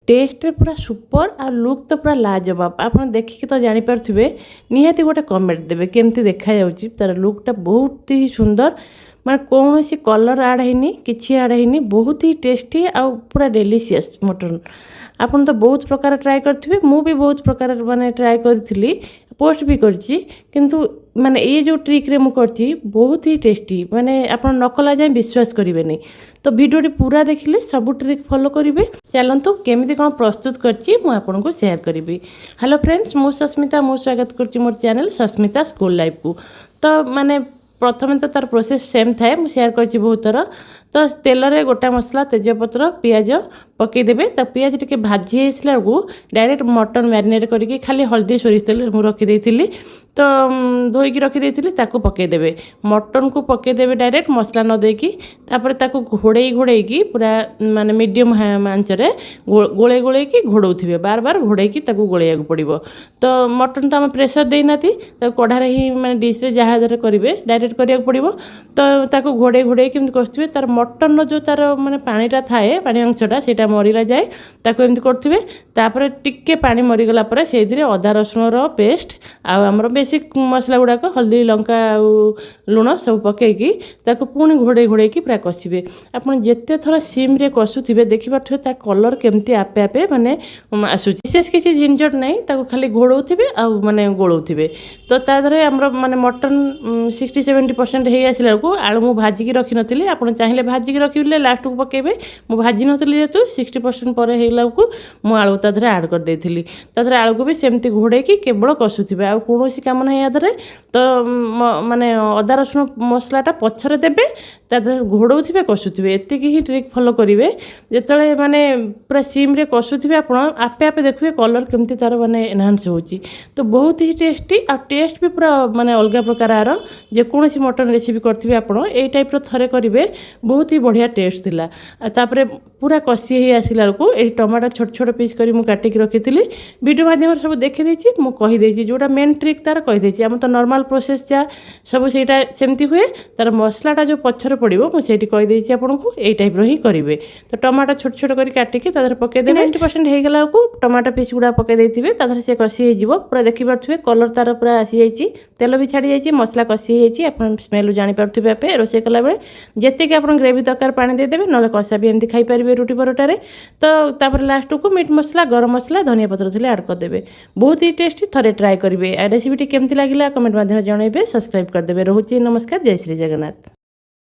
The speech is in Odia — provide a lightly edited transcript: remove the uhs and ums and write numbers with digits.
ଟେଷ୍ଟରେ ପୁରା ସୁପର ଆଉ ଲୁକ୍ ତ ପୁରା ଲାଜବାବ। ଆପଣ ଦେଖିକି ତ ଜାଣିପାରୁଥିବେ। ନିହାତି ଗୋଟେ କମେଣ୍ଟ ଦେବେ କେମିତି ଦେଖାଯାଉଛି। ତାର ଲୁକ୍ଟା ବହୁତ ହି ସୁନ୍ଦର। ମାନେ କୌଣସି କଲର୍ ଆଡ଼୍ ହେଇନି, କିଛି ଆଡ଼୍ ହେଇନି। ବହୁତ ହି ଟେଷ୍ଟି ଆଉ ପୁରା ଡେଲିସିୟସ୍ ମଟନ୍। ଆପଣ ତ ବହୁତ ପ୍ରକାର ଟ୍ରାଏ କରିଥିବେ, ମୁଁ ବି ବହୁତ ପ୍ରକାର ମାନେ ଟ୍ରାଏ କରିଥିଲି, ପୋଷ୍ଟ ବି କରିଛି। କିନ୍ତୁ ମାନେ ଏଇ ଯେଉଁ ଟ୍ରିକ୍ରେ ମୁଁ କରିଛି, ବହୁତ ହି ଟେଷ୍ଟି। ମାନେ ଆପଣ ନ କଲା ଯାଏଁ ବିଶ୍ୱାସ କରିବେନି। ତ ଭିଡ଼ିଓଟି ପୁରା ଦେଖିଲେ ସବୁ ଟ୍ରିକ୍ ଫଲୋ କରିବେ। ଚାଲନ୍ତୁ, କେମିତି କ'ଣ ପ୍ରସ୍ତୁତ କରିଛି ମୁଁ ଆପଣଙ୍କୁ ସେୟାର କରିବି। ହ୍ୟାଲୋ ଫ୍ରେଣ୍ଡସ୍, ମୁଁ ସସ୍ମିତା। ମୁଁ ସ୍ୱାଗତ କରୁଛି ମୋର ଚ୍ୟାନେଲ୍ ସସ୍ମିତା ସ୍କୁଲ ଲାଇଫ୍କୁ। ତ ମାନେ ପ୍ରଥମେ ତ ତାର ପ୍ରୋସେସ୍ ସେମ୍ ଥାଏ, ମୁଁ ସେୟାର କରିଛି ବହୁତ ଥର। ତ ତେଲରେ ଗୋଟା ମସଲା, ତେଜପତ୍ର, ପିଆଜ ପକାଇଦେବେ। ତା ପିଆଜ ଟିକେ ଭାଜି ହେଇସିଲା ବେଳକୁ ଡାଇରେକ୍ଟ ମଟନ୍ ମ୍ୟାରିନେଟ୍ କରିକି ଖାଲି ହଳଦୀ, ସୋରିଷ ତେଲ ମୁଁ ରଖିଦେଇଥିଲି, ତ ଧୋଇକି ରଖିଦେଇଥିଲି, ତାକୁ ପକାଇଦେବେ। ମଟନ୍କୁ ପକାଇଦେବେ ଡାଇରେକ୍ଟ ମସଲା ନ ଦେଇକି। ତାପରେ ତାକୁ ଘୋଡ଼େଇ ଘୋଡ଼େଇକି ପୁରା ମାନେ ମିଡ଼ିୟମ୍ ଆଞ୍ଚରେ ଗୋଳେଇ ଗୋଳେଇକି ଘୋଡ଼ଉଥିବେ। ବାର ବାର ଘୋଡ଼େଇକି ତାକୁ ଗୋଳେଇବାକୁ ପଡ଼ିବ। ତ ମଟନ୍ ତ ଆମେ ପ୍ରେସର୍ ଦେଇନାହାନ୍ତି, ତାକୁ କଢ଼ାରେ ହିଁ ମାନେ ଡିସ୍ରେ ଯାହା ଦ୍ୱାରା କରିବେ, ଡାଇରେକ୍ଟ କରିବାକୁ ପଡ଼ିବ। ତ ତାକୁ ଘୋଡ଼େଇ ଘୋଡ଼େଇକି କେମିତି କଷୁଥିବେ, ତାର ମଟନ୍ର ଯେଉଁ ତାର ମାନେ ପାଣିଟା ଥାଏ, ପାଣି ଅଂଶଟା, ସେଇଟା ମରିଲା ଯାଏ ତାକୁ ଏମିତି କରୁଥିବେ। ତାପରେ ଟିକେ ପାଣି ମରିଗଲା ପରେ ସେଇଥିରେ ଅଦା ରସୁଣର ପେଷ୍ଟ ଆଉ ଆମର ବେସିକ୍ ମସଲା ଗୁଡ଼ାକ, ହଳଦୀ, ଲଙ୍କା ଆଉ ଲୁଣ ସବୁ ପକାଇକି ତାକୁ ପୁଣି ଘୋଡ଼େଇ ଘୋଡ଼େଇକି ପୁରା କଷିବେ। ଆପଣ ଯେତେ ଥର ସିମ୍ରେ କଷୁଥିବେ, ଦେଖିପାରୁଥିବେ ତା କଲର୍ କେମିତି ଆପେ ଆପେ ମାନେ ଆସୁଛି। ବିଶେଷ କିଛି ଝିନଝଟ ନାହିଁ, ତାକୁ ଖାଲି ଘୋଡ଼ଉଥିବେ ଆଉ ମାନେ ଗୋଳଉଥିବେ। ତ ତା ଦେହରେ ଆମର ମାନେ ମଟନ୍ 60-70% ହେଇ ଆସିଲା ବେଳକୁ ଆଳୁ ମୁଁ ଭାଜିକି ରଖିନଥିଲି। ଆପଣ ଚାହିଁଲେ ଭାଜିକି ରଖିଲେ ଲାଷ୍ଟକୁ ପକାଇବେ। ମୁଁ ଭାଜି ନଥିଲି ଯେହେତୁ, 60% ପରେ ହେଇଗଲା ବେଳକୁ ମୁଁ ଆଳୁ ତା ଦେହରେ ଆଡ଼୍ କରିଦେଇଥିଲି। ତା ଦେହରେ ଆଳୁକୁ ବି ସେମିତି ଘୋଡ଼େଇକି କେବଳ କଷୁଥିବେ, ଆଉ କୌଣସି କାମ ନାହିଁ ୟା ଦେହରେ। ତ ମାନେ ଅଦା ରସୁଣ ମସଲାଟା ପଛରେ ଦେବେ, ତା ଦେହରେ ଘୋଡ଼ଉଥିବେ, କଷୁଥିବେ, ଏତିକି ହିଁ ଟ୍ରିକ୍ ଫଲୋ କରିବେ। ଯେତେବେଳେ ମାନେ ପୁରା ସିମ୍ରେ କଷୁଥିବେ, ଆପଣ ଆପେ ଆପେ ଦେଖିବେ କଲର୍ କେମିତି ତା'ର ମାନେ ଏନହାନ୍ସ ହେଉଛି। ତ ବହୁତ ହି ଟେଷ୍ଟି ଆଉ ଟେଷ୍ଟ ବି ପୁରା ମାନେ ଅଲଗା ପ୍ରକାର ଆର। ଯେକୌଣସି ମଟନ୍ ରେସିପି କରିଥିବେ ଆପଣ, ଏଇ ଟାଇପ୍ର ଥରେ କରିବେ, ବହୁତ ହି ବଢ଼ିଆ ଟେଷ୍ଟ ଥିଲା। ଆଉ ତାପରେ ପୁରା କଷି ହେଇ ଆସିଲା ବେଳକୁ ଏଇ ଟମାଟୋ ଛୋଟ ଛୋଟ ପିସ୍ କରି ମୁଁ କାଟିକି ରଖିଥିଲି। ଭିଡ଼ିଓ ମାଧ୍ୟମରେ ସବୁ ଦେଖିଦେଇଛି, ମୁଁ କହିଦେଇଛି, ଯେଉଁଟା ମେନ୍ ଟ୍ରିକ୍ ତାର କହିଦେଇଛି। ଆମର ତ ନର୍ମାଲ୍ ପ୍ରୋସେସ୍ ଯାହା ସବୁ ସେଇଟା ସେମିତି ହୁଏ। ତାର ମସଲାଟା ଯେଉଁ ପଛରେ ପଡ଼ିବ, ମୁଁ ସେଇଠି କହିଦେଇଛି ଆପଣଙ୍କୁ, ଏଇ ଟାଇପ୍ର ହିଁ କରିବେ। ତ ଟମାଟୋ ଛୋଟ ଛୋଟ କରି କାଟିକି ତା ଦେହରେ ପକାଇଦେବେ। 90% ହେଇଗଲା ବେଳକୁ ଟମାଟୋ ପିସ୍ ଗୁଡ଼ା ପକାଇ ଦେଇଥିବେ ତା ଦେହରେ, ସେ କଷି ହେଇଯିବ ପୁରା। ଦେଖିପାରୁଥିବେ କଲର୍ ତାର ପୁରା ଆସିଯାଇଛି, ତେଲ ବି ଛାଡ଼ି ଯାଇଛି, ମସଲା କଷି ହେଇଯାଇଛି। ଆପଣ ସ୍ମେଲ୍ ଜାଣିପାରୁଥିବେ ଆପେ ରୋଷେଇ କଲାବେଳେ। ଯେତିକି ଆପଣ ଗ୍ରେଭି ଦରକାର ପାଣି ଦେଇଦେବେ, ନହେଲେ କଷା ବି ଏମିତି ଖାଇପାରିବେ ରୁଟି ପରଟାରେ। ତ ତାପରେ ଲାଷ୍ଟକୁ ମିଟ୍ ମସଲା, ଗରମ ମସଲା, ଧନିଆ ପତ୍ର ଥିଲେ ଆଡ଼୍ କରିଦେବେ। ବହୁତ ହି ଟେଷ୍ଟି, ଥରେ ଟ୍ରାଏ କରିବେ। ଆଉ ରେସିପିଟି କେମିତି ଲାଗିଲା କମେଣ୍ଟ ମାଧ୍ୟମରେ ଜଣାଇବେ, ସବସ୍କ୍ରାଇବ୍ କରିଦେବେ। ରହୁଛି, ନମସ୍କାର, ଜୟ ଶ୍ରୀ ଜଗନ୍ନାଥ।